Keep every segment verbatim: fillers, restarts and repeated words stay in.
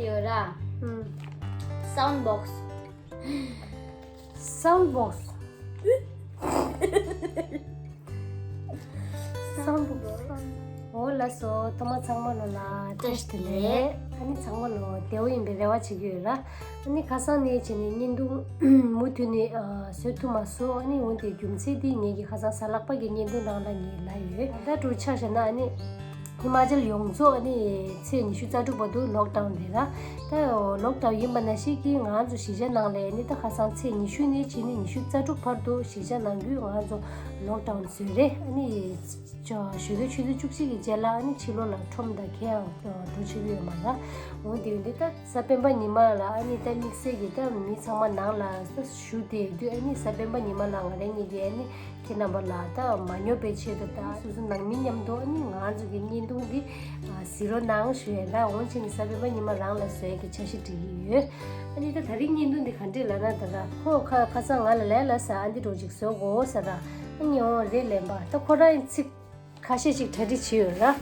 ཡོད་ར། ཨུམ། Sound box. Sound box. Sound box. འོ་ལགས་སོ། ཐོག་མ་ཚང་མ་ལོ་ལ་བཀྲ་ཤིས་བདེ་ལེགས། ཨ་ནི་ཚང་མ་ལོ་བདེ་པོ་ཡིན་པའི་རེ་བ་བྱེད་ཀྱི་ཡོད་ར། ཨ་ནི་ཁ་སང་ནས་བྱས་ནས་བརྙན་ཐུང་མུ་མཐུད་ནས་ཨ་བཟོ་ཐུབ་མ་སོང་། ཨ་ནི་འོན་ཏེ་རྒྱུ་མཚན་དེ་ངེད་ཀྱི་ཁ་སང་གཟའ་ལྷག་པ་གི་བརྙན་ཐུང་ནང་ལ་ངས་ལབ་ཡོད། ད་ལྟ་འདྲ་ཆ་བཞག་ན་ཨ་ནི་ཧི་མ་ཅལ་ཡོངས་རྫོགས་ཨ་ནི་ཚེས་ཉི་ཤུ་རྩ་དྲུག་བར་དུ་ལོག་ཌའུན་རེད་ར། ད་ལོག་ཌའུན་ཡིན་པ་ནང་བཞིན་གྱི་ང་ཚོ་གཞིས་ཆགས་ནང་ལ་ཨ་ནི་ད་ཁ་སང་ཚེས་ཉི་ཤུ་ནས་བྱས་ནས་ཉི་ཤུ་རྩ་དྲུག་བར་དུ་གཞིས་ཆགས་ནང་ཁུལ་ང་ཚོ་ལོག་ཌའུན་བཟོས་རེད། ཨ་ནི་ཇོ་ཞོགས་ཀའི་ཆུ་ཚོད་བཅུ་གཅིག་གི་རྗེས་ལ་ཨ་ནི་ཕྱི་ལོགས་ལ་ཁྲོམ་དང་གང་ཡང་འགྲོ་བཅུག་གི་ཡོད་མ་རེད། འོན་ཏེ་འདི་ལྟར་གཟའ་སྤེན་པ་ཉི་མ་ལ་ཨ་ནི་ད་དམིགས་བསལ་གྱི་ད་མི་ཚང་མ་ནང་ལ་ད་བཞུགས་བསྡད་དུས་ཨ་ནི་གཟའ་སྤེན་པ་ཉི་མ་ལ་ང་རང་ཉིད་ཀྱིས་ཨ་ནི་ཁྱེད་རྣམ་པ་ལ་ད་མ་ཉོབ་པའི་ཆེད་དུ་ད་སོ་སོ་ནང་མི་མཉམ་དུ་ཨ་ནི་ང་ཚོ་གི་བརྙན་ཐུང་འདི་གཟིགས་རོགས་གནང་ཞུ་ཡས་ད། འོན་ཆེན་གཟའ་སྤེན་པ་ཉི་མ་རང་ལ་བཟོ་ཡས་ཀྱི་འཆར་གཞི་སྒྲིག་གི་ཡོད། ཨ་ནི་ད་ད་རིང་བརྙན་ཐུང་འདི་ག་འདྲས་ལབ་ན་ད་ད་ཁོ་ཁ་ཁ་སང་ང་ལ་ལས་ལ་ཟ་ཨ་འདི་འགྲོ་ཅིག་བཟོ་དགོས་ཟེར་ར། ཨ་ནི་འོ་རེད་ལན་པ་ད་ཁོ་རང་ཚིག་ཁ་ཤས་ཤིག་གྲ་སྒྲིག་བྱས་ཡོད་ར།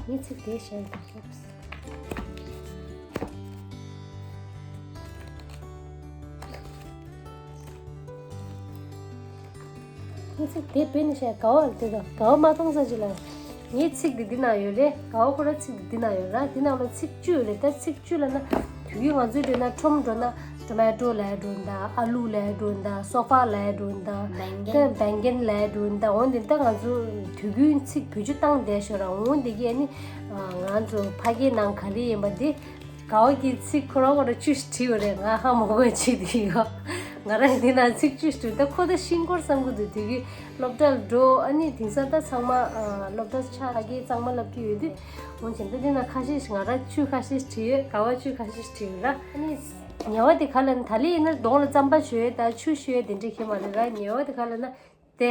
ངས་ཚིག་དེ་བཤད་ཡོད་ད། ངས་ཚིག་དེ་བེད་ནས་བཤད་དགའ་བ་ལ་དེ་དང་དགའ་བ་མ་གཏོང་ས་ཅིག་ལ། ངའི་ཚིག་དེ་འདི་ན་ཡོད་རེད། དགའ་བ་ཁོ་ར་ཚིག་དེ་འདི་ན་ཡོད་ར། འདི་ནང་ལ་ཚིག་བཅུ་ཡོད་རེད། ད་ཚིག་བཅུ་ལ་ན་དུས་རྒྱུན་ང་ཚོའི་འགྲོ་ན་ཁྲོམ་འགྲོ་ན། ཊོ་མེ་ཊོ་ལབ་འགྲོ་འདུག་ཨ་ལུ་ལབ་འགྲོ་འདུག་སོ་ཕ་ལབ་འགྲོ་འདུག་བེང་ཀན། ད་བེང་ཀན་ལབ་འགྲོ་འདུག་འོན་ཏེ་ད་ང་ཚོ་དུས་རྒྱུན་ཚིག་བེད་སྤྱོད་བཏང་བསྡད་ཤག་ར། འོན་ཏེ་གི་ཨ་ནི་ང་ཚོ་ཕ་གིའི་ནང་ག་རེ་ཡིན་པ་འདི་དགའ་བ་གི་ཚིག་ཁོ་རང་ཁོ་རང་བཅུ་ཞིག་བྲིས་ཡོད་རེད། ང་ཧ་མ་གོ་བྱས་བྲིས་ཡོད། ང་རང་འདི་ན་ཚིག་བཅུ་ཞིག་བྲིས། ད་ཁོ་ད་ཤེས་ཀྱི་ཡོད་བསམ་གྱི་འདུག་དུས་རྒྱུན་སློབ་གྲྭར་འགྲོ་ཨ་ནི་དེང་སང་ད་ཚང་མ་སློབ་གྲྭ་ཆགས་ཕ་གིའི་གཙང་མ་བསླབ་ཀྱི་ཡོད་དུས། འོན་ཀྱང་ད་འདི་ན་ཁ་ཤས་ཤིག་ང་རང་བཅུ་ཁ་ཤས་ཤིག་བྲིས་ཡོད། དགའ་བ་བཅུ་ཁ་ཤས་ཤིག་བྲིས་ཡོད་ར། ཨ་ནི་ཉེ་བ་དེ་ག་ལ་ན་ད་ལི་ཡིན་ན་གདོང་ལ་རྩམ་པ་བྱོས་ད་ཆུ་བྱོས་དེ་འདྲ་ཁྱེད་མ་རེད་ར། ཉེ་བ་དེ་ག་ལ་ན་དེ་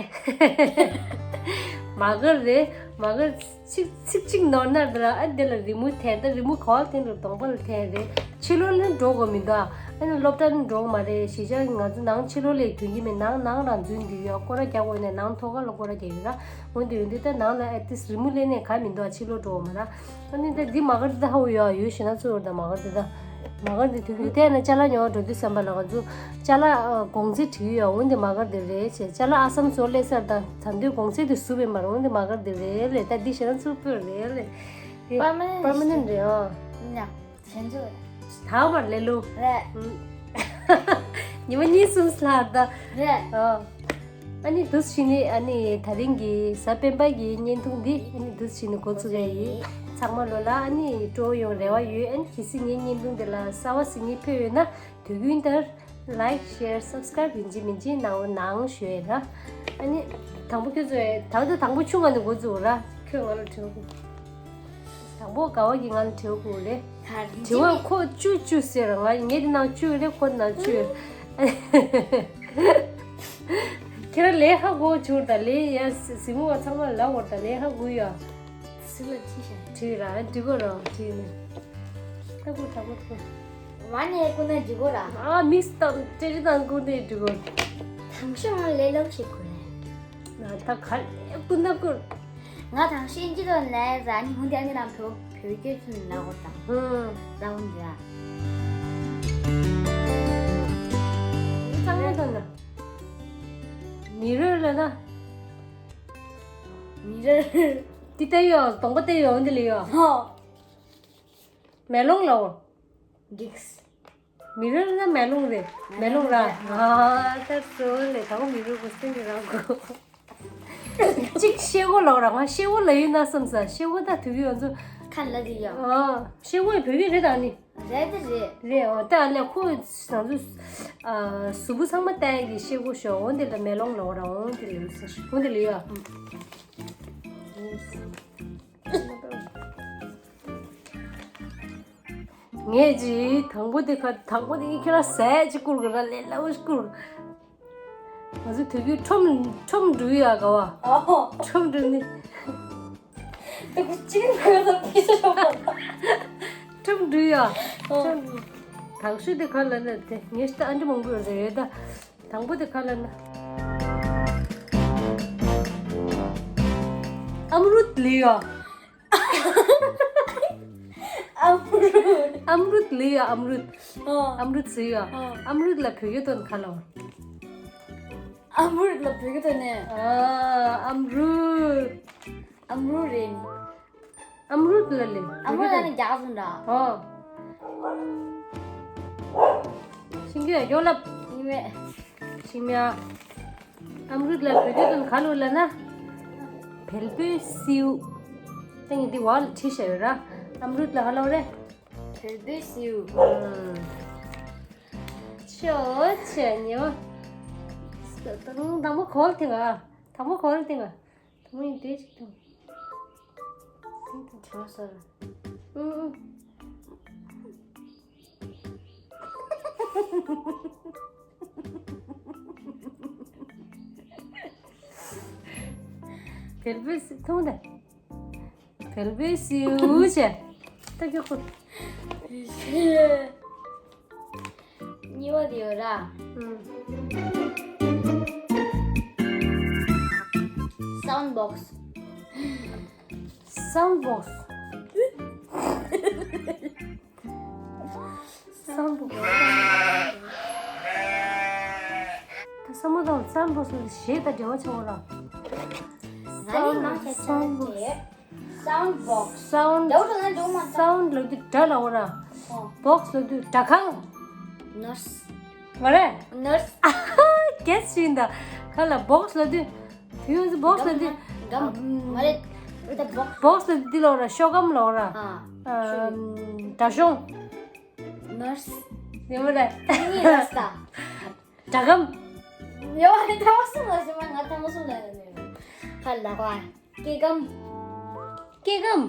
མ་གར་རེད། མ་གར་ཚིག་ཚིག་གཅིག་ནོར་ན་ར་ཨ་དེ་ལ་རི་མོ་འཐེན་ད་རི་མོ་ག་བ་འཐེན་རུ་གདོང་པ་ལ་འཐེན་རེད། ཕྱི་ལོགས་ལ་འགྲོ་དགོས་མི་འདུག་ཨ་ནི་སློབ་གྲྭ་ནི་འགྲོ་གི་མ་རེད། གཞིས་ཆགས་ང་ཚོ་ནང་ཕྱི་ལོགས་ལས་ཐོན་གྱི་མེད། ནང་ནང་རང་འཛུལ་འདི་ཡོད། སྐོར་ར་རྒྱག་དགོས་ནས་ནང་ཐོག་ཁ་ལ་སྐོར་ར་རྒྱག་ཡོད་ར། འོན་ཏེ་ཡོད་འདི་ད་ནང་ལ་ཨེ་ཏིས་རི་མོ་ལེན་ནས་ག་མི་འདུག་ཕྱི་ལོགས་འགྲོ་མ་ར། ཨ་ནི་ད་འདི་མ་གར་འདི་ད་ཧ་གོ་ཡོད། ཡོད་ཞེ་ན་ཚུར་ད་མ་གར་འདི་ད་མ་གར་འདི་དུས་རྒྱུན་དེ་ན་ཅ་ལག་ཉོ་བ་འགྲོ་དུས་བསམ་པ་ལ་ང་ཚོ་ཅ་ལག་གོང་ཚད་བྲིས་ཡོད། འོན་ཏེ་མ་གར་འདི་རེད་ཅེས་ཅ་ལག་ཨ་སམ་སོ་ལེ་སར་ད་ད་འདོད་གོང་ཚད་དུ་བཟུ་བས་མ་ར། འོན་ཏེ་མ་གར་འདི་རེད་ལེ། ད་འདི་ཞེ་ན་ཚུར་པོ་རེད་ལེ། པར་མ་ནན་པར་མ་ནན་རེད་ཨ། ཉ། གཞན་ཚོ་རེད། ད་བར་ལེ་ལོ། རེད། ཉི་མ་གཉིས་གསུམ་ལྷག་ད། རེད། ཨ། ཨ་ནི་འདུག་སེ་བྱས་ནས་ཨ་ནི་ད་རིང་གི་གཟའ་སྤེན་པ་གི་བརྙན་ཐུང་འདི་ཨ་ནི་འདུག་སེ་བྱས་ནས་འགོ་བཙུགས་ཡ་ཡིན། ཚང་མ་ལོ་ལ་ཨ་ནི་སྤྲོ་ཡོང་རེ་བ་ཡོད། ཨ་ནི་གལ་སྲིད་ངའི་བརྙན་ཐུང་འདི་ལ་གསར་པ་ཟིན་ནས་ཕེབས་ཡོད་ན་དུས་རྒྱུན་ལྟར་ལའིཀ་ཤེར་སབ་སི་ཀ་རའིབ་ཡིན་གཅིག་མིན་གཅིག་གནང་རོགས་གནང་ཞུ་ཡས་ར། ཨ་ནི་དང་པོ་ཁྱོད་ཚོས་ད་ལྟ་དང་པོ་ཆུང་ང་ནས་འགོ་བཙུགས་ར། ཁྱོད་ང་ལ་དྲི་བ་དགོས། དང་པོ་དགའ་བ་གིས་ང་ལ་དྲི་བ་དགོས་རེད། དྲི་བ་ཁོ་བཅུ་བཅུ་ཟེར་ང་ངས་འདི་ནང་བཅུ་རེད། ཁོ་ནང་བཅུ། ཁྱེད་རང་ལས་ཧ་གོ་བྱུང་ད་ལས་ཡ་གཟིགས་མོ་བ་ཚང་མ་ལ་འོར་ད་ལས་ཧ་གོ་ཡ། སུ་ལ་ཁྲིད་ཤག་དྲི་ར་འདྲི་གོ་རང་དྲི་ནས། ཧ་གོ་ཧ་གོ་ཧ་གོ། ང་ནས་ཀུན་ན་འདྲི་གོ་ར། ཨ་མིག་དང་ཏྲེ་རི་དང་ཀུན་ནས་འདྲི་གོ། དང་ཤོས་ང་ལས་སླ་པོ་ཞིག་གོ་ལེ། ང་ད་ག་ལས་ཀུན་ན་ཀུན། ང་དང་ཤེས་ཀྱི་དོན་ལས་ཟ་ནི་ཧུན་དེ་ཨ་ནི་རང་བོད་བོད་སྐད་ཚུན་ལ་འོ་དང་། ཧུན། ལ་འོ་འདི་ར། ཚང་མ་དང་ན། མི་རོ་ལ་ན། མི་རོ། ཏི་ཏ་ཡོ་གདོང་པ་ཏ་ཡོ་འདི་ལ་ཡོ། ཧོ། མེ་ལོང་ལ་འོ། འགྲིགས། མི་རོ་ལ་མེ་ལོང་རེད། མེ་ལོང་ར། ཨ་ད་སོ་ལེ་ད་གོ་མི་རོ་གོ་སྟེང་གི་རང་གོ། གཅིག་ཤེལ་སྒོ་ལོག་ར། ང་ཤེལ་སྒོ་ལ་ཡོད་ན་བསམ་ས། ཤེལ་སྒོ་ད་དུས་ཡོད་ཚོ་ཁ་ལ་རི་ཡོ། ཨ་ཤེལ་སྒོ་བོད་སྐད་རེད་ད་ནི། རེད་ད་རེད། རེད་འོ་ད་ལེ་ཁོ་ང་ཚོ་ཨ་གཟུགས་པོ་ཚང་མ་བལྟ་ཡ་གི་ཤེལ་སྒོ་ཤོ་འོ་འདི་ལ་མེ་ལོང་ལོག་ར། འོ་འདི་ལ་ཡོད་ས་ཤོ་འོ་འདི་ལ་ཡོད། ངས་ཅི་དང་པོ་དེ་ཁ་དང་པོ་དེ་ཁྱེད་རང་ཟས་ཅིག་བསྐུར་དགོས་ར། ལས་སླ་པོ་ཞིག་བསྐུར། ང་ཚོ་དུས་རྒྱུན་ཁྲོམ་ཁྲོམ་འགྲོ་ཡ་ག་བ། ཨོ། ཁྲོམ་འགྲོ་ནི། དེ་གུ་ཅི་གི་ཁོས་ད་ཕི་ཤ་ཤོག་པ། ཁྲོམ་འགྲོ་ཡ། ཨོ། ཁྲོམ། དང་ཤོས་དེ་ག་ལ་ན་དེ་ངས་ད་ཨ་འདྲ་མང་པོ་ཡོད་རེད་ད། དང་པོ་དེ་ག་ལ་ན། ཨམ་རུད་ལི་ཡ། ཨམ་རུ། ཨམ་རུད་ལབ་ཡ། ཨམ་རུད། ཨ། ཨམ་རུད་ཟེར་ཡ། ཨ། ཨམ་རུད་ལ་བོད་སྐད་ཐོག་ནས་ག་ལབ་པ། ཨམ་རུད་ལ་བོད་སྐད་ཐོག་ནས། ཨ། ཨམ་རུད། ཨམ་རུད་རེད། ཨམ་རུད་ལབ་ལེ། ཨམ་རུད་ལབ་ན་རྒྱག་སོང་འདྲ། ཨོ། ཤིང་ཀུན་ཡོ་ལབ། ཡིན་མེད། ཤིང་མིའ། ཨམ་རུད་ལ་བོད་སྐད་དུ་ག་ལབ་ལབ་ན། བལ་པོའི་སེའུ། ཏེ་ངས་འདི་བར་ལ་བྲིས་བཞག་ཡོད་ར། ཨམ་རུད་ལ་ག་ལབ་རེད། བལ་པོའི་སེའུ། ཨུམ། ཆོ་ཆེ་ཉེ་བ། དང་པོ་གོལ་ཏེ་ག་དང་པོ་གོལ་ཏེ་ག་དང་པོ་ཡིན་དེ་ཅིག་དང་། ཅོ་སར། ཨུ་ཨུ། བལ་པོའི་སེའུ་ཐུང་ད། བལ་པོའི་སེའུ་བྱས། ད་ཀྱོ་ཁོ། གཉིས་པ་དེ་ཡོད་ར། ཨུམ། སའུན་བོགས། སའུན་བོགས། སའུན་བོགས། ད་བསམ་བློ་བཏང་། སའུན་བོགས་ཟེར་གཞས་དང་འབྲེལ་བ་ཆེན་པོ་ར། ང་ནི་མང་ཆེ་ཆ་སའུན་བོགས། རེད། སའུན་བོགས། སའུན། འདྲ་བོ་འདྲ་ན་འདྲ་བོ་མ་འདུག་སའུན་ལབ་དུས་སྒྲ་ལབ་པ་ར། ཨོ། བོགས་ལབ་དུས་སྒྲ་ཁང་། ནར་སི། མ་རེད། ནར་སི། ཨ་ཧ། གལ་སྲིད་ད། ག་ལ་བོགས་ལབ་དུས། དུས་ཡོངས་སུ་བོགས་ལབ་དུས། སྒམ། མ་རེད། ད་བོགས། བོགས་ལབ་དུས་འདི་ལབ་པ་ར། ཤོག་སྒམ་ལབ་པ་ར། ཨ། ཨ། སྒྲ་གཞོང་། ནར་སི། ཡིན་པ་རེད། ནི་ནར་སི་ད། སྒྲ་སྒམ། ཡོ། ཐང་སུ་ལ་སུ་མ་ང་ཐང་སུ་ལ་ནི། ཧ་ལ་གོ། སྐྱེ་སྒམ། སྐྱེ་སྒམ།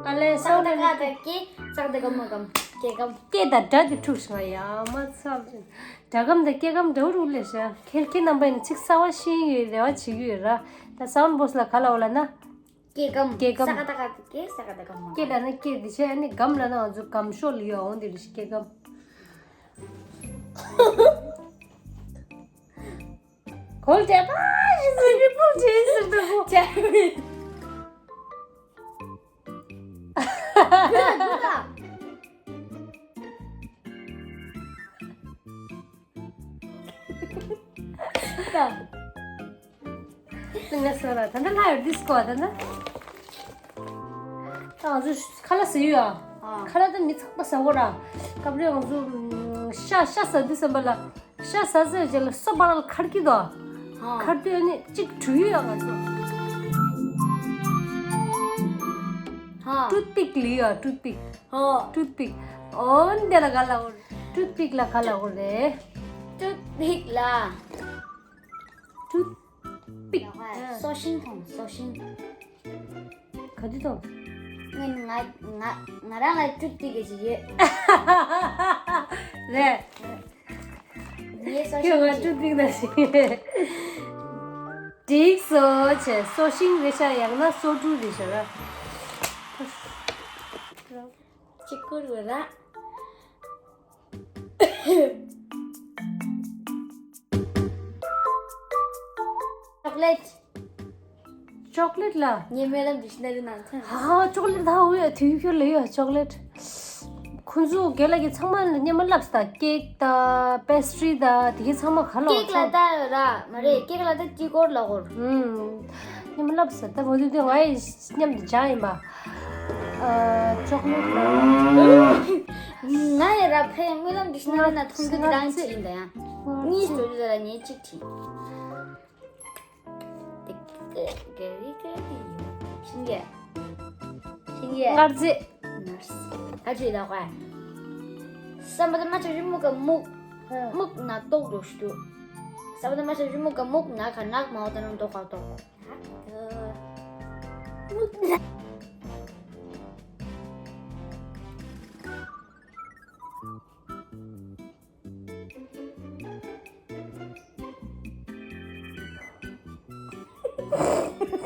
ཨ་ལེ། ས་ད་ཀ་ད་སྐྱེ། ས་ད་ག་མ་སྒམ། སྐྱེ་སྒམ། སྐྱེ་དང་སྒྲ་དེ་འཁྲུག་སོང་ཡ་མ་ཚབ་ཅིག་སྒྲ་སྒམ་དང་སྐྱེ་སྒམ་འདྲ་བོ་རུ་ལས་ཤ། ཁྱེད་ཁྱེད་རྣམ་པ་ཡིན་ན་ཚིག་གསར་བ་ཤེས་ཡོད་རེ་བ་བྱེད་ཀྱི་ཡོད་ར། ད་སའུན་བོགས་ལ་ག་ལབ་པ་ལབ་ན། སྐྱེ་སྒམ། སྐྱེ་སྒམ། ས་ཀ་ད་ཀ་སྐྱེ། ས་ཀ་ད་ག་མ། སྐྱེ་ལབ་ན་སྐྱེ། དེ་བྱས་ཨ་ནི་སྒམ་ལབ་ན་ང་ཚོ་སྒམ་ཤོག་ལ་ཡོད་འོང་དེ་རེད། སྐྱེ་སྒམ། གོལ་ཏེ་པ་ཞིག་ཟེར་གི་པུ་ཅི་ཟེར་འདུག་གོ་ཅེ་མི། ད། ངས་སོ་ལ་ད་ལྟ་ལྷ་ཡོད་ཌི་སྐོ་ད་ན། ད་ང་ཚོ་ཁ་ལག་ཟ་ཡོད་ཨ། ཨ། ཁ་ལག་ད་མི་ཚགས་པ་ཟ་གོ་ར། སྐབས་རེ་ང་ཚོ་ཤ་ཤ་ཟ་དུས་ཙམ་པ་ལ། ཤ་ཟ་ཟེར་རྗེས་ལ་སོ་པ་ར་ལ་ཁར་གྱི་དོ། ཧ། ཁར་དུས་ཨ་ནི་གཅིག་འཁྲུ་ཡོད་ང་ཚོ། ཧ། ཊུཐ་པིག་ལི་ཡ། ཊུཐ་པིག་ཧ། ཊུཐ་པིག་ཨོ་འདི་ལ་ག་ལ་འོ། ཊུཐ་པིག་ལ་ག་ལ་འོ་རེད། ཊུཐ་པིག་ལ། ཊུཐ་པིག་ལ་ཧ། སོ་ཤིང་ཐོང་སོ་ཤིང་། ག་དུས་དང་། ང་ང་ང་རང་ལ་ཊུཐ་པིག་ཅིག་ཡོད། རེད། ངའི་སོ་ཁྱོད་ང་ཤིང་ཊུཐ་པིག་ན་ཞིག་འགྲིག་སོ་བྱས། སོ་ཤིང་རེད་ཤག་ཡང་ན་སོ་འབྲུ་རེད་ཤག་ར། གཅིག་བསྐུར་བ་ར། ཅོག་ལེ་ཊི། ཅོག་ལེ་ཊི་ལ། ངའི་སྨོན་ལམ་འདི་ཤི་ན་རི་ནང་ཚང་། ཧ་ཧ། ཅོག་ལེ་ཊི་ད་འོ་ཡ་དུས་ཁྱོད་ལ་ཡོད་ཅོག་ལེ་ཊི། ཁོང་ཚོ་རྒན་ལགས་ཀྱིས་ཚང་མ་ལ་སྙན་མ་བསླབས་སྟ། ཀེག་དང་པེ་སི་ཊི་རི་དང་དེ་གའི་ཚང་མ་ག་ལ་ཀེག་ལ་ད་ར་མ་རེད། ཀེག་ལ་ད་དཀྱིལ་འཁོར་ལ་འཁོར། ཨུམ། སྙན་མ་བསླབས་སྟ། ད་འོ་དུས་དུས་ང་ཡི་མཉམ་དུ་སྦྱངས་ཡིན་པ། ཨ། ཅོག་ལེ་ཊི་ལ། ང་ཡི་ར་ཕའི་སྨོན་ལམ་འདི་ཤི་ན་རི་ན་མཐོང་རྒྱུ་དེ་རང་གཅིག་ཡིན་ད་ཡང་། གཉིས་འགྲོ་རྒྱུ་ད་ལ་ངས་གཅིག་བྲིས། དེ་ག་རེ་ག་རེ་ཡིན། ཤིང་གེ། ཤིང་གེ། མངར་རྫས། ནར་སི། ཨ་ཅེ་ལ་ཧ། བསམ་པ་དེ་མ་ཆགས་རི་མོ་ག་སྨུག་སྨུག་ན་ཏོག་འགྲོ་ཞུ་དུ། བསམ་པ་དེ་མ་ཆགས་རི་མོ་ག་སྨུག་ན་ག་ནག་མ་འོ་ད་ནང་ཏོག་ག་ཏོག་སྨུག་ན།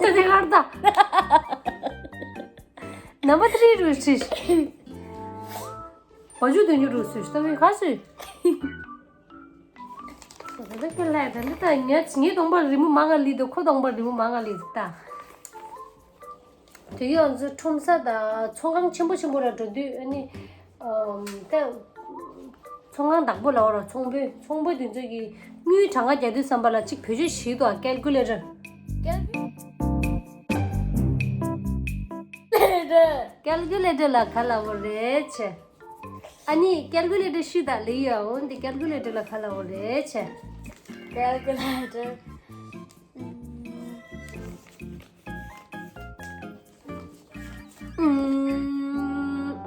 ད་དེ་གར་ད། ནམ་པ་ཐི་རི་རུ་སྲིད། བ་ཇུ་དུ་ཉུ་རུ་སྲིད། ད་མི་ཁ་སྲིད། ད་ད་ཁྱོད་ལ་ད་འདི་ད་ངས་ངའི་གདོང་པ་རི་མོ་མང་ང་ལི་དུ། ཁོ་གདོང་པ་རི་མོ་མང་ང་ལི་དུ་ད། དེ་ཡང་ཚོ་ཁྲོམ་ས་དང་ཚོང་ཁང་ཆེན་པོ་ཆེན་པོ་ར་འགྲོ་དུས་ཨ་ནི། ཨམ། ད་ཚོང་ཁང་བདག་པོ་ལ་འོ་ར་ཚོང་དཔོན་ཚོང་དཔོན་དེ་ཚོ་གིས་དངུལ་གྲངས་ཀ་རྒྱག་དུས་ཙམ་པ་ལ་གཅིག་བེད་སྤྱོད་བྱེད་དོ། ཀལ་ཀུ་ལེ་ཊར། ཀལ་ཀུ་ལེ་ཊར། ཀལ་ཀུ་ལེ་ཊར་ལ་ག་ལབ་དགོས་རེད་ཆེ། ཨ་ནི་ཀལ་ཀུ་ལེ་ཊར་ཤི་ད་ལེ་ཡོ། འོན་ཏེ་ཀལ་ཀུ་ལེ་ཊར་ལ་ག་ལབ་དགོས་རེད་ཆེ། ཀལ་ཀུ་ལེ་ཊར། ཨུམ།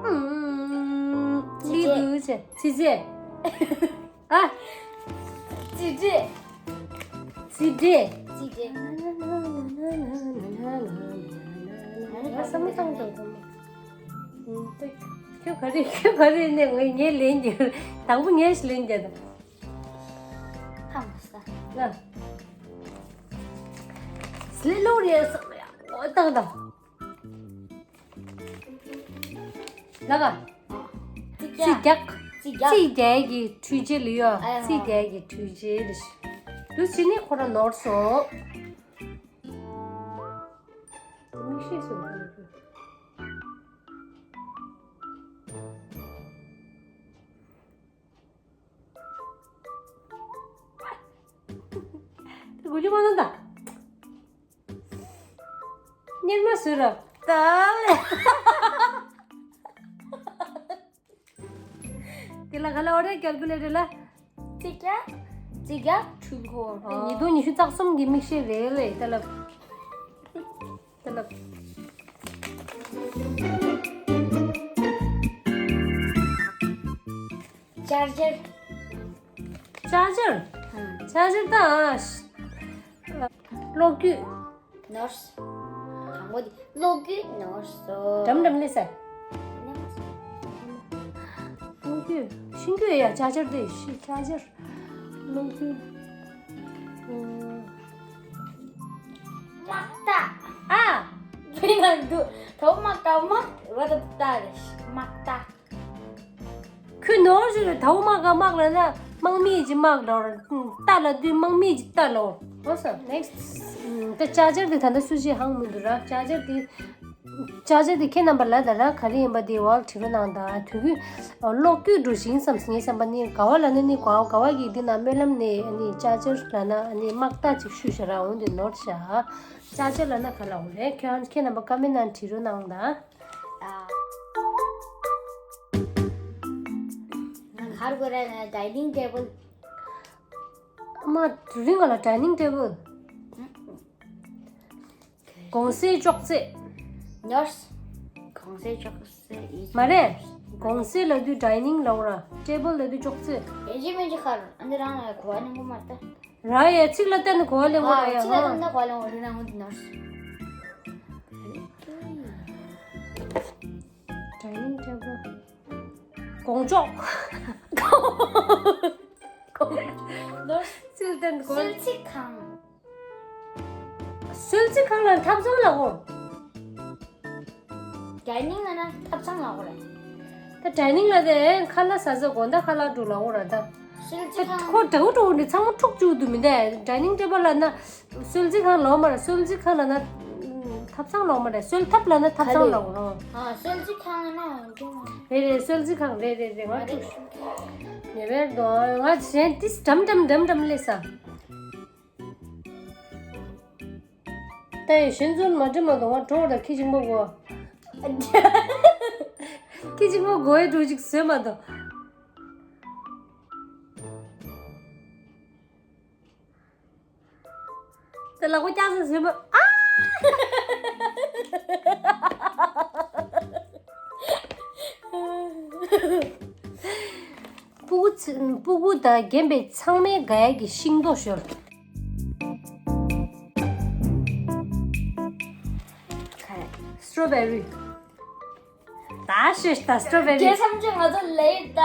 ཨུམ། ཨུམ། ལི་དུ་ཆེ། ཚི་ཚེ། ཨ། ཚི་ཚེ། ཚི་ཚེ། ཚི་ཚེ། ཨ་ནི་བསམ་བློ་བཏང་དང་། ཁྱོད་ག་རེ་ཁྱོད་ག་རེ་ནས་ངས་ངས་ལན་རྒྱག་དང་པོ་ངས་ལན་རྒྱག་དང་། ཧམ་ས། ལ། སླེ་ལོ་རེ་སོང་ཡ། འོ་ཏག་ཏག་ལ་ག་རྩིས་རྒྱག་རྩིས་རྒྱག་རྩིས་རྒྱག་གི་འཕྲུལ་ཆས་ལ་ཡོད། ཨ་ཡ། རྩིས་རྒྱག་གི་འཕྲུལ་ཆས་ལ་ཞིག་འདུག་ཕྱི་ནས་ཁོ་ར་ནོར་སོང་། མིག་ཤེས་སོང་། དེ་དགུ་ཅུ་མ་ན་ད། གཉེར་མ་བཟོས་ར། ད་ལེ། དེ་ལ་ག་ལ་འོ་རེད་ཀལ་ཀུ་ལེ་ཊར་ལ། རྩིས་རྒྱག་རྩིས་རྒྱག་འཕྲུལ་འཁོར། ཉིས་སྟོང་ཉི་ཤུ་རྩ་གསུམ་གྱི་མིག་ཤེལ་རེད་ལེ་ད་ལ། ད་ལ། ཅར་ཇར། ཅར་ཇར། ཨང་། ཅར་ཇར་དང་། གློག་སྐུད། ནོར་སོང་། དང་པོ་དེ་གློག་སྐུད་ནོར་སོང་། འགྲམ་འགྲམ་སླེབས་ས། གློག་སྐུད། ཤིང་སྐུད་ཡ་ཅར་ཇར་དེ་ཤི་ཅར་ཇར། གློག་སྐུད། དམག་རྟ། ཨ། བྱས་ན་འདུག་ད་དམག་རྟ་དམག་ར་ད་རྟ་རེད། དམག་རྟ། ཁོས་ནོར་ཞིག་ལ་དའུ་དམག་ག་དམག་ལ་ན་དམག་མི་ཅི་དམག་ལ་རྟ་ལ་དུས་དམག་མི་ཅི་རྟ་ལ། ཨོ་སོ་ནེགསི་ཊི། ད་ཅར་ཇར་དེ་ད་ལྟ་སུ་ཞིག་ཧང་མི་འདུག་ར། ཅར་ཇར་དེ་ཅར་ཇར་དེ་ཁྱེད་རྣམ་པ་ལ་ད་ར་ག་རེ་ཡིན་པ་དེ་འོག་བྲིས་རོགས་གནང་ད། དུས་རྒྱུན་གློག་སྐུད་འགྲོ་ཞིང་བསམ་ངའི་བསམ་པ་ནི་ག་བ་ལ་ན་ནི་ག་ག་བ་གི་འདི་ན་སྨོན་ལམ་ནས་ནི་ཅར་ཇར་ལ་ན་ནི་དམག་རྟ་ཅིག་བཤུས་ཤ་ར། འོན་ཏེ་ནོར་ཤ། ཅར་ཇར་ལ་ན་ག་ལ་འོ་རེད། ཁྱེད་ཁྱེད་རྣམ་པ་ཀ་མེན་ནང་བྲིས་རོགས་གནང་ད། ང་གར་གོ་ར་ན་ཌའི་ནིང་ཊེ་བལ། མ་རིང་ང་ལ་ཌའི་ནིང་ཊེ་བལ། གོང་སའི་ཅོག་ཙེ། ནོར་སོང་། གོང་སའི་ཅོག་ཙེ་ཡིན། མ་རེད། གོང་སའི་ལབ་དུས་ཌའི་ནིང་ལབ་ར། ཊེ་བལ་ལབ་དུས་ཅོག་ཙེ། ཡིན་གཅིག་མིན་གཅིག་ཁར་ཨ་འདི་རང་ལ་གོ་བ་ལེན་གོ་མ་རེད། ར་ཡ་ཚིག་ལ་བལྟས་ནས་གོ་བ་ལེན་དགོས་ར་ཡ། ཚིག་ལ་བལྟས་ནས་གོ་བ་ལེན་དགོས་རེད་ན་འོན་ཏེ་ནོར་སོང་། ཌའི་ནིང་ཊེ་བལ། དགོང་ཅོག་ནོར་སོང་། ཚིག་ལ་བལྟས་ནས་གོ་བ། གསོལ་ཚིགས་ཁང་། གསོལ་ཚིགས་ཁང་ལ་ཐབ་ཚང་ལ་གོ། ཌའི་ནིང་ལ་ན་ཐབ་ཚང་ལ་གོ་རེད། ད་ཌའི་ནིང་ལ་དེ་ཁ་ལག་ཟ་ས་དགོང་དག་ཁ་ལག་འགྲོ་ལ་འོ་ར་ད། གསོལ་ཚིགས་ཁང་། ཁོ་དགྲ་བོ་དགྲ་བོ་འདི་ཚང་མ་འཁྲུག་བཅུག་འདུག་མི་འདས། ཌའི་ནིང་ཊེ་བལ་ལ་ན་གསོལ་ཚིགས་ཁང་ལོ་མ་ར། གསོལ་ཚིགས་ཁང་ལ་ན་ཐབ་ཚང་ལོ་མ་ར། གསོལ་ཐབ་ལ་ན་ཐབ་ཚང་ལ་འོ་ར། ཨ་གསོལ་ཚིགས་ཁང་ལ་ན་འོ་ར། རེད་རེད། གསོལ་ཚིགས་ཁང་རེད་རེད་རེད། ང་འཁྲུག་ངེས་པར་དུ་ང་གཞན་ཏིས་འགྲམ་འགྲམ་འགྲམ་འགྲམ་སླེབས་ས། ད་ཡི་གཞན་ཚོར་མ་འདྲི་མ་གཏོང་བ་འགྲོ་ར། ཁྱི་གཅིག་མོ་གོ། ཁྱི་གཅིག་མོ་གོ་ཡི་འགྲོ་ཅིག་བཟོས་མ་གཏོང་། ད་ལག་པ་བཀྱག་ཟེར་བཟོས་མ། ཨ། སྤུ་གུ་ཚ་སྤུ་གུ་དང་རྒན་པའི་ཚང་མའི་དགའ་ཡག་གི་ཤིང་ཏོག་ཞོར། སི་ཊོ་བེ་རི། ད་ཤེས་ད་སི་ཊོ་བེ་རི། རྒྱལ་ཐམས་ཅད་ང་ཚོ་ལེ་ད།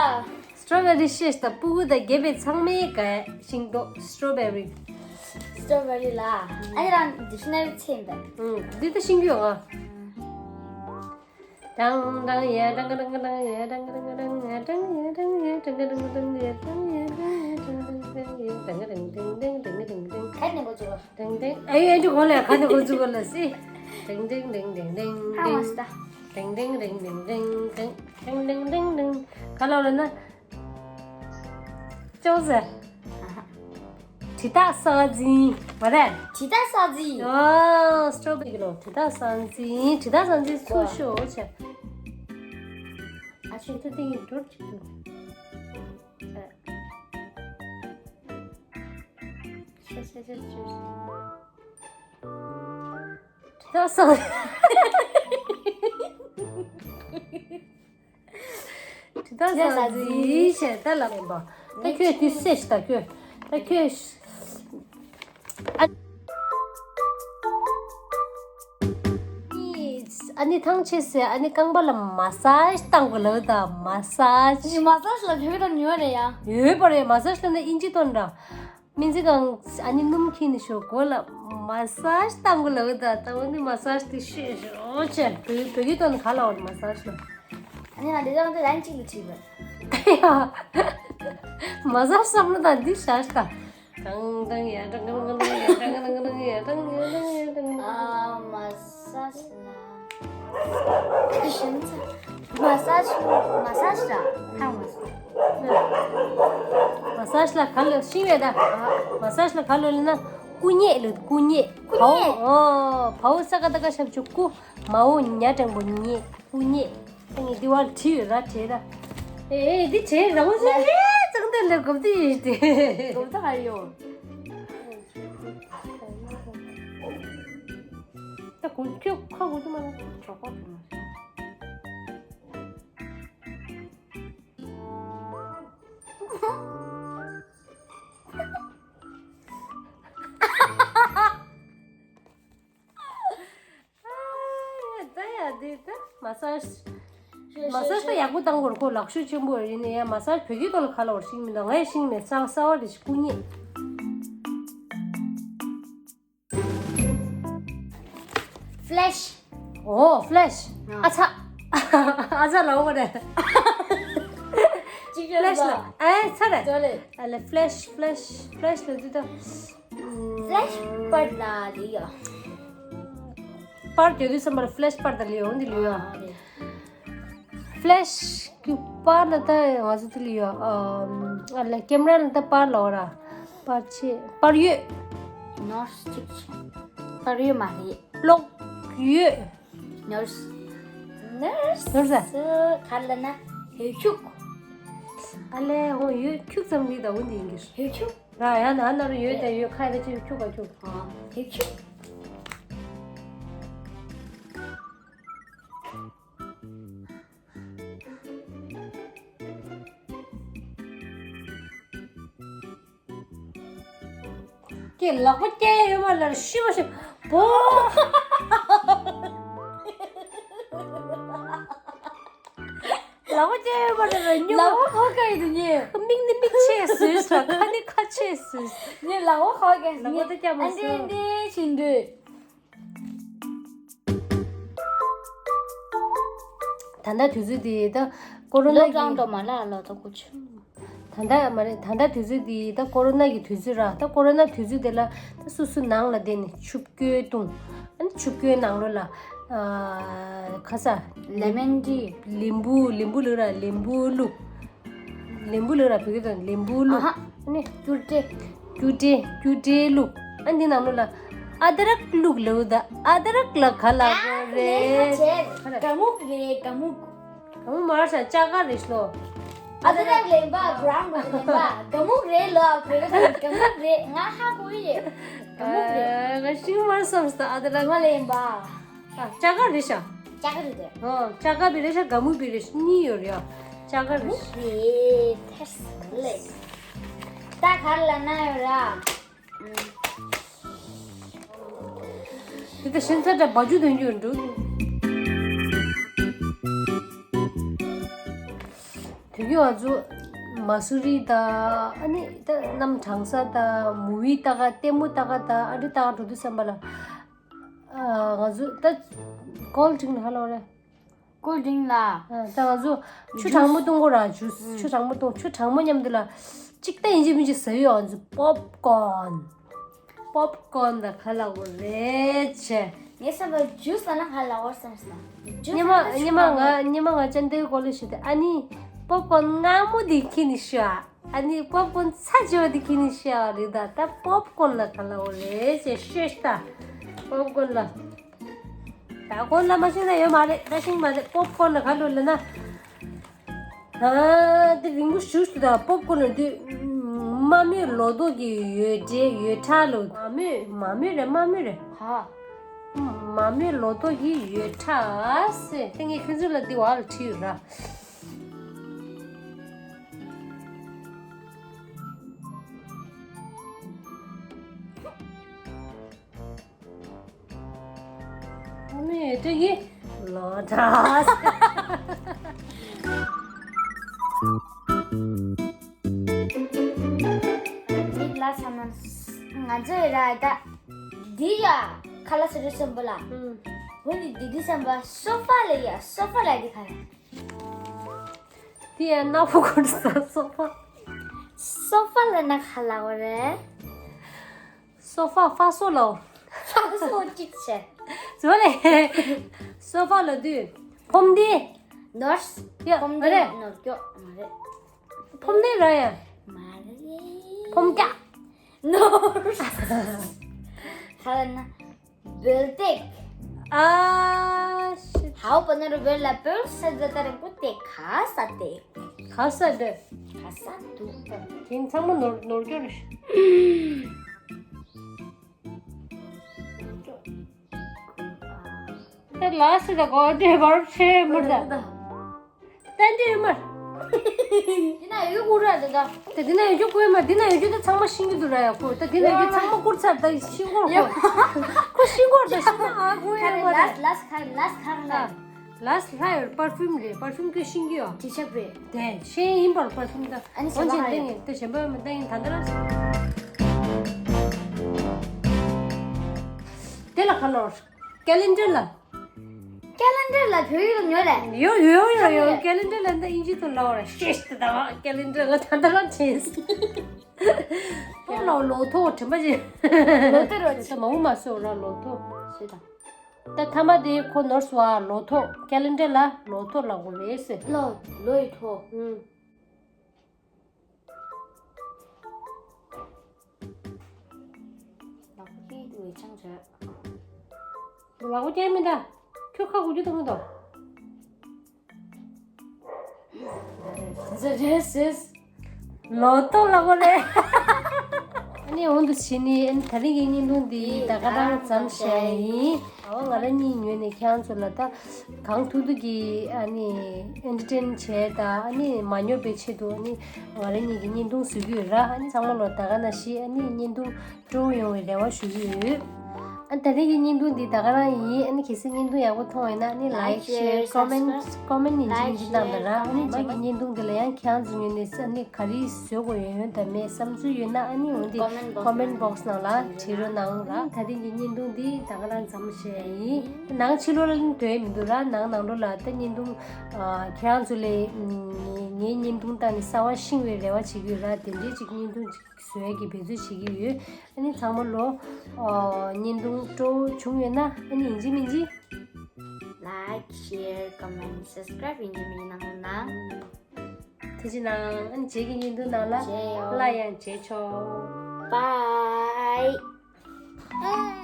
སི་ཊོ་བེ་རི་ཤེས་ད། སྤུ་གུ་དང་རྒན་པའི་ཚང་མའི་དགའ་ཡག་ཤིང་ཏོག་སི་ཊོ་བེ་རི། སི་ཊོ་བེ་རི་ལ་ཨ་ནི་རང་ཌིག་ཤ་ན་རི་ཚེ་འདི། ཨུང་། འདི་ད་ཤེས་ཀྱི་ཡོད་ང་། ཏང་ཏང་ཡ་ཏང་ཏང་ཏང་ཡ་ཏང་ཏང་ཏང་ཡ་ཏང་ཡ་ཏང་ཡ་ཏང་ཡ་ཏང་ཏང་ཏང་ཡ་ཏང་ཡ་ཏང་ཡ་ཏང་ཏང་ཏང་ཡ་ཏང་ཏང་ཏང་ཏང་ཏང་ཏང་ཏང་ཏང་། ག་ནས་འགོ་བཙུགས། ཏང་ཏང་། ཨ་ཡེ་འདི་གོ་ལ་ག་ནས་འགོ་བཙུགས་གོ་ལ་སི། ཏང་ཏང་ཏང་ཏང་ཏང་ཧ་མ་ཏང་། སི་ཏ། རིང་རིང་རིང་རིང་རིང་རིང་རིང་རིང་རིང་རིང་། ག་ལ་ལ་ན། ཅོག་ཟེར། དྲི་རྟགས་གསར་འཛིན་མ་རེད། དྲི་རྟགས་གསར་འཛིན། ཨ། སི་ཊོ་བེ་གི་ལོ། དྲི་རྟགས་གསར་འཛིན། དྲི་རྟགས་གསར་འཛིན་ཚུར་ཤོག་བྱས། ཨ་ཆུ་ཏི་ཏི་འགྲུར་ཅིག་འགྲུར། ཆ་ཆ་ཆ་ཆ། དྲི་རྟགས་གསར། དྲི་རྟགས་གསར་འཛིན་བྱས་ད་ལབ་ཡིན་པ། ད་ཁྱོད་དེ་སེ་ཞིག་ད་ཁྱོད། ད་ཁྱོད། ཨ། ཨ་ནི་ཐང་ཆད་སེ་ཨ་ནི་རྐང་པ་ལ་མ་སཱ་ཇི་བཏང་དགོས་ལབ་ད། མ་སཱ་ཇི། ནི་མ་སཱ་ཇི་ལ་བོད་སྐད་ཐོག་ཉོས་རེད་ཡ། ཡོད་པ་རེད། མ་སཱ་ཇི་ལབ་ན་དབྱིན་ཇི་ཐོག་འདྲ། སྨན་རྩིས་ཁང་ཨ་ནི་སྣུམ་འཁྱེར་ནས་ཞོག་གོ་ལ་མ་སཱ་ཇི་བཏང་དགོས་ལབ་ད། ད་འོ་ནི་མ་སཱ་ཇི་དེ་ཤོད་ཤོག་བྱས། བོད་བོད་སྐད་ཐོག་ནས་ག་ལབ་འོ་ནི་མ་སཱ་ཇི་ལ། ཨ་ནི་ང་འདི་དང་འདི་ལན་གཅིག་ལ་བྲིས་པ། ད་ཡ། མ་སཱ་ཇི་བསམ་བློ་དང་འདི་བཞག་ཤག་ད། དང་དང་ཡ་དང་དང་དང་ཡ་དང་དང་དང་ཡ་དང་ཡ་དང་ཡ་དང་། ཨ། མ་སཱ་ཇི་ལ། ཤིན་ཙི། མ་སཱ་ཇི། མ་སཱ་ཇི་ལ། ཧང་མ་སཱ་ཇི། མ་སཱ་ཇི་ལ་ག་ལབ་ཤེས་ཡོད་ད། མ་སཱ་ཇི་ལ་ག་ལབ་ལབ་ན་སྐུ་མཉེ་ལབ། སྐུ་མཉེ། སྐུ་མཉེ། བའོ། ཨོ། བའོ་ས་ཀ་བཏགས་སྐ་ཞབས་ཀྱུ་སྐུ། མའོ་ཉ་འགྲེང་བུ་མཉེ། སྐུ་མཉེ། ད་ངས་འདི་བར་བྲིས་ཡོད་ར། བྲིས་ར། ཨེ་ཨེ་འདི་བྲིས་ར་བོ་ཟེར། ཨེ་ཙང་དེ་ལས་གོམ་དེ་ཡིན་ཏེ། གོམ་ད་ཧ་ཡོ། ད་གོམ་ཁྱོད་ཁ་གོམ་དུ་མ་ན་གྲོགས་པོ་དུ་མ། ད་ཡ་འདི་ད་མ་སཱ་ཇི། མ་སཱ་ཇི་ད་ཡག་པོ་བཏང་དགོས་རེད། ཁོ་ལག་ཤུབས་ཆེན་པོ་ཡིན་ནའི་ཡ་མ་སཱ་ཇི་བོད་སྐད་ཐོག་ལ་ག་ལབ་པ་ཤེས་མི་འདུག་ངས་ཤེས་མེད། གསར་གསར་བ་རེད། སྐུ་མཉེ། ཕི་ལེ་ཤི། ཨོ་ཕི་ལེ་ཤི། ཨ་ཚ། ཨ་ཚ་ལབ་དགོས་རེད། ཕི་ལེ་ཤི་ལ། ཨེ་ཚ་རེད། ཨ་ལེ་ཕི་ལེ་ཤི་ཕི་ལེ་ཤི་ཕི་ལེ་ཤི་ལབ་དུས་ད། ཕི་ལེ་ཤི་པར་ལ་ལི་ཡ། པར་རྒྱག་དུས་ཙམ་པར་ཕི་ལེ་ཤི་པར་དང་ལི་ཡ་འོང་དེ་ལི་ཡ། ཨ་རེད། ཕི་ལེ་ཤི་གི་པར་ལ་ད་ང་ཚོ་དེ་ལི་ཡ། ཨ་ལ་ཀེམ་ར་ལ་ད་པར་ལ་འོ་ར། པར་ཆས། པར་ཡོད། ནར་སི་གཅིག་བྱས། པར་ཡོད་མ་རེད། གློག་ཡོད། ནར་སི། ནར་སི། ནར་སི། ག་ལ་ན་ཡོད་ཁྱུག་ཨ་ལས་ཧོ་ཡོད་ཁྱུག་ཙམ་ལི་ད་འོ་འདི་ཡིན་གྱི། ཡོད་ཁྱུག་ར་ཡ་ན་ན་རུ་ཡོད་དེ་ཡོད་ཁ་ཡ་ད་ཅི་ཁྱུག་ག་ཁྱུག་ཨ། ཡོད་ཁྱུག་ཀྱེ་ལག་པ་བཀྱག་ཡོད་པ་ལ་ཤི་བ་ཤི་བོ། ལག་པ་བཀྱག་ཡོད་པ་ལ་ར་སྨྱུག་ལག་པ་ཁ་བཀག་ཡོད་དུ་ཉེ། མིག་ནི་མིག་ཆེ་སོས་ལ་ཁ་ནི་ཁ་ཆེ་སོས། ཉེ་ལག་པ་ཁ་བཀག་ལག་པ་ད་བཀྱག་མ་ཨ་འདི་སོས། འདི་ཕྱིན་དུས། ད་ལྟ་དུས་ཚོད་འདི་ད་ཀོ་རོ་ན་ལོག་ཌའོན་གི་དུ་མ་ལ་ལོ་ད་ཀུ་ཆུ། ད་ལྟ་མ་རེད། ད་ལྟ་དུས་ཚོད་འདི་ད་ཀོ་རོ་ན་གི་དུས་ཚོད་ར། ད་ཀོ་རོ་ན་དུས་ཚོད་དེ་ལ་ད་སུ་སུ་ནང་ལ་བསྡད་ནས་ཆུ་བསྐོལ་བཏུང་། ཨ་ནི་ཆུ་བསྐོལ་ནང་ལོགས་ལ་ཨ་ཁ་ས་ལེ་མོན་ཊི། ལིམ་བུ། ལིམ་བུ་ལུག་ར། ལིམ་བུ་ལུག་ལིམ་བུ་ལུག་ར། བོད་སྐད་དུ་ལིམ་བུ་ལུག་ཨ་ཧ། ཨ་ནི་སྐྱུར་ཏེ། སྐྱུར་ཏེ། སྐྱུར་ཏེ་ལུག་ཨ་འདི་ནང་ལོགས་ལ་ཨ་དྲག་ལུག་ལབ་ད། ཨ་དྲག་ལ་ག་ལབ་དགོས་རེད། ག་མུག་རེད། ག་མུག་ག་མུག་མ་རེད་ཤག་ལྕགས་དཀར་རེད་ཤག་ཨ་དྲག་ལེན་པ་བྷ་རའུན་རེད། ལེན་པ་ག་མུག་རེད་ལ། བོད་སྐད་དུ་ག་མུག་རེད། ང་ཧ་གོ་ཡི་རེད། ག་མུག་རེད། ཨ་ང་ཤིང་མར་བསམ་སྟེ་ཨ་དྲག་ང་ལེན་པ། ཨ་ལྕགས་དཀར་རེད་ཤག་ལྕགས་དཀར་རེད། ཨོ་ལྕགས་དཀར་བི་རེད་ཤག་ག་མུག་བི་རེད་ཤག་གཉིས་ཡོད་རེད་ཡ། ལྕགས་དཀར་རེད་ཤག་རེད་ཐེར་སོང་ལེ། ད་ག་རེ་ལབ་ན་ཡོད་ར། དེ་ད་ཤིང་ཚ་འདྲ་བ་རྒྱུ་དོན་རྒྱུ་འགྲོ། དུས་རྒྱུན་ང་ཚོ་མ་སུ་རི་དང་ཨ་ནི་ད་གནམ་གྲང་ས་དང་མུ་བི་ལྟ་ག་ལྟད་མོ་ལྟ་ག་དང་ཨ་རི་ལྟ་ག་འགྲོ་དུས་ཙམ་པ་ལ། ཨ་ང་ཚོ་ད་ཀོལ་ཌི་རིང་ཧ་ལོ་རེད། ཀོལ་ཌི་རིང་ལ། ཨ་ད་ང་ཚོ་ཆུ་གྲང་མོ་འཐུང་དགོས་ར། ཇུས། ཨུ། ཆུ་གྲང་མོ་འཐུང་། ཆུ་གྲང་མོ་མཉམ་དུ་ལ་གཅིག་ད་ཡིན་གཅིག་མིན་གཅིག་ཟ་ཡོད། ང་ཚོ་པོབ་ཀོན། པོབ་ཀོན་ད་ག་ལབ་དགོས་རེད་བྱས། ངས་བསམ་པ་ཇུས་ལབ་ན་ག་ལབ་དགོས་བསམ་སོང་། ཇུས་ཉི་མ་ལབ་ན་ཉི་མ་ང་ཉི་མ་ང་ཅན་དེའི་སྐོར་ལ་ཞུ་དེ། ཨ་ནི་པོབ་ཀོན་མངར་མོ་དེ་ཁྱེར་ནས་ཤོག་ཨ་ནི་པོབ་ཀོན་ཚ་ཆེ་བ་དེ་ཁྱེར་ནས་ཤོག་རེད་ད། ད་པོབ་ཀོན་ལ་ག་ལབ་དགོས་རེད་ཅེས་ཤོད་ཤི་ད། པོབ་ཀོན་ལ། ད་ཀོན་ལ་མ་ཤེས་ན་ཡོད་མ་རེད། ད་ཤེས་མ་རེད། པོབ་ཀོན་ལ་ག་ལབ་ལབ་ན། ཨ། དེ་རིང་པོ་ཞུ་ཞུ་དང་པོབ་ཀོན་ལ་དུས། མ་རྨོས་ལོ་ཏོག་གི་ཡོས་འབྲས་ཡོས་ཁྲག་ལོ། མ་རྨོས་མ་རྨོས་རེད། མ་རྨོས་རེད། ཧ། མ་རྨོས་ལོ་ཏོག་གི་ཡོས་ཁྲག་ཟེར། དེ་ངས་ཁྱོད་ཚོ་ལ་འདི་བ་ལ་བྲིས་ཡོད་ར། ཨ་ནི་དེ་གི་ལོ་ཏོག་མིག་ལ་ས་མ་ང་ཚོའི་ར་ད་འདི་ཡ་ཁ་ལ་ཟེར་རེ་སོན་པོ་ལ། ཧུ་ནི་འདི་འདི་སམ་པ་སོ་ཕ་ལ་ཡ་སོ་ཕ་ལ་འདི་ཁ་ལ། དེ་ཡ་ན་ཕུ་ཁོར་ས་སོ་ཕ། སོ་ཕ་ལ་ན་ཁ་ལ་འོ་རེད། སོ་ཕ་ཕ་སོ་ལོ། ཕ་སོ་གཅིག་བྱས། ཟོ་ལེ། སོ་ཕ་ལ་དུས། ཕོམ་དེ། ནོར་སི། ཡ་ཕོམ་དེ་རེད། ནོར་སྐྱོ་མ་རེད། ཕོམ་དེ་ར་ཡ། མ་རེད། ཕོམ་རྒྱ། ནོར་སི། ཧ་ལ་ན། བོལ་ཏེག་ཨ་ཤི། ཧའོ་པ་ན་རུ་བོལ་ལ་བོལ་ས་ཛ་ད་རིང་པོ་ཏེ་ག་ས་ཏེ། ག་ས་ཏེ། ག་ས་དུ་ཏེ། དེང་ཚང་མ་ནོར་ནོར་སྐྱོ་རེད། ཏེ་ལ་སི་ད་གོ་ཏེ་བར་ཆེ་མུར་ད། ཏན་ཏན་ཡོད་མ། འདི་ན་ཡོད་ཀུ་ར་ད་ད། ད་འདི་ན་ཡོད་རྒྱུ་ཀུ་ཡོད་མ། འདི་ན་ཡོད་རྒྱུ་ད་ཚང་མ་ཤིང་གི་འདུག་ར་ཡ་ཁོ། ད་འདི་ན་ཡོད་རྒྱུ་ཚང་མ་བསྐུར་ཚར། ད་ཤིང་སྐོར་ཁོ། ཁོ་ཤིང་སྐོར་ད་ཤིང་ན་ཨ་ཁོ་ཡོད་མ་རེད། ལ་སི་ལ་སི་ཁ་ལ་སི་ཁ་ན། ལ་སི་ལ་ཡོད་པར་ཕིའུམ་རེད། པར་ཕིའུམ་ཁོ་ཤིང་གི་ཡོད། དྲི་ཆབ་རེད། དེ་ཤེས་ཡིན་པར་པར་ཕིའུམ་ད། ཨ་ནི་གོན་ཆེན་ལྟ་ངེས་ད་གཞན་པ་མི་ལྟ་ཡིན་ད་ད་ར། དེ་ལ་ཁ་ལོར། ཀེ་ལེན་ཌར་ལ། ཀེ་ལེན་ཌར་ལ་བོད་ཡིག་ལ་ཉོ་རེད། ཡོ་ཡོ་ཡོ་ཡོ། ཀེ་ལེན་ཌར་ལ་འདི་དབྱིན་ཇི་ཐོག་ལ་བ་རེད། ཤེས་ཏེ་ད་བ་ཀེ་ལེན་ཌར་ལ་ད་ད་ར་ཆེས། ཐོག་ལ་ལོ་ཐོག་དྲན་པ་ཅན། ལོ་ཐོག་རོ་ཆེ། མ་འུ་མ་སོ་ར་ལོ་ཐོག་ཞེས་དང་། ད་ཐ་མ་དེ་ཁོ་ནོར་སུ་བ་ལོ་ཐོག་ཀེ་ལེན་ཌར་ལ་ལོ་ཐོག་ལ་གོ་རེད་ཟེར། ལོ་ལོ་ཡི་ཐོག་ཨུམ། ལག་པ་སྐྱེས་འདུག་བའི་ཆང་བྱོས། ལག་པ་སྐྱེས་མི་འདྲ། ཁྱོད་ཁ་གུ་རྒྱུ་དང་མི་འདུག་རེད་རེད་རེད། ལོ་ཏོག་ལ་གོ་རེད། ཨ་ནི་འོང་དུ་ཕྱིན་ནི་ཨ་ནི་ད་རིང་གི་བརྙན་ཐུང་འདི་ད་ག་རང་ཙམ་བཤད་ཡིན། ཨ་ང་རང་གཉིས་ངོས་ནས་ཁྱེད་རང་ཚོ་ལ་ད། གང་ཐུབ་ཐུབ་ཀྱིས་ཨ་ནི་ཨེན་ཊར་ཊེན་བྱས་དང་ཨ་ནི་མ་ཉོབ་པའི་ཆེད་དུ་ཨ་ནི་ང་རང་གཉིས་ཀྱི་བརྙན་ཐུང་བཟོ་གི་ཡོད་ར། ཨ་ནི་ཚང་མ་ལོ་ད་ག་ནང་བཞིན་ཨ་ནི་བརྙན་ཐུང་སྤྲོ་བོ་ཡོང་བའི་རེ་བ་ཞུ་གི་ཡོད། ཨ་ནི་ད་རེས་ཀྱི་བརྙན་ཐུང་འདི་ད་ག་རང་ཡིན། ཨ་ནི་གལ་སྲིད་བརྙན་ཐུང་ཡག་པོ་མཐོང་ཡོད་ན་ཨ་ནི་ལའིཀ་ཤེར་ཀོ་མེན་ཀོ་མེན་ཡིན་གཅིག་མིན་གཅིག་གནང་དང་ར། ཨ་ནི་རྗེས་མ་གི་བརྙན་ཐུང་འདི་ལ་ཡང་ཁྱེད་རང་ཚོ་ངོས་ནས་ཨ་ནི་ག་རེ་བཟོ་དགོས་ཡོད་ཡོད་དང་མེད་བསམ་ཚུལ་ཡོད་ན་ཨ་ནི་འོང་དེ་ཀོ་མེན་བོག་སི་ནང་ལ་བྲིས་རོགས་གནང་ར། ད་རེས་ཀྱི་བརྙན་ཐུང་འདི་ད་ག་རང་ཙམ་བཤད་ཡིན། ནང་ཕྱི་ལོགས་ལ་ནི་དོན་མི་འདུག་ར། ནང་ནང་ལོགས་ལ་ད་བརྙན་ཐུང་ཨ་ཁྱེད་རང་ཚོ་ལས་ངའི་བརྙན་ཐུང་བལྟས་ནས་གསར་བ་ཤེས་པའི་རེ་བ་བྱེད་ཀྱི་ཡོད་ར། དེ་འདྲའི་ཅིག་བརྙན་ཐུང་ཅིག་བཟོ་ཡས་ཀྱི་འབད་རྩོལ་བྱེད་ཀྱི་ཡོད། ཨ་ནི་ཚང་མ་ལོ་ཨ་བརྙན་ཐུང་སྤྲོ་བོ་བྱུང་ཡོད་ན་ཨ་ནི་ཡིན་གཅིག་མིན་གཅིག་ལའིཀ་ཤེར་ཀོ་མེན་སབ་སི་ཀ་རའིབ་ཡིན་གཅིག་མིན་གཅིག་གནང་རོགས་གནང་། ཐུགས་རྗེ་གནང་། ཨ་ནི་རྗེས་ཀྱི་བརྙན་ཐུང་ནང་ལ་མཇལ་ཡོང་། སླར་ཡང་མཇལ་ཆོག Bye.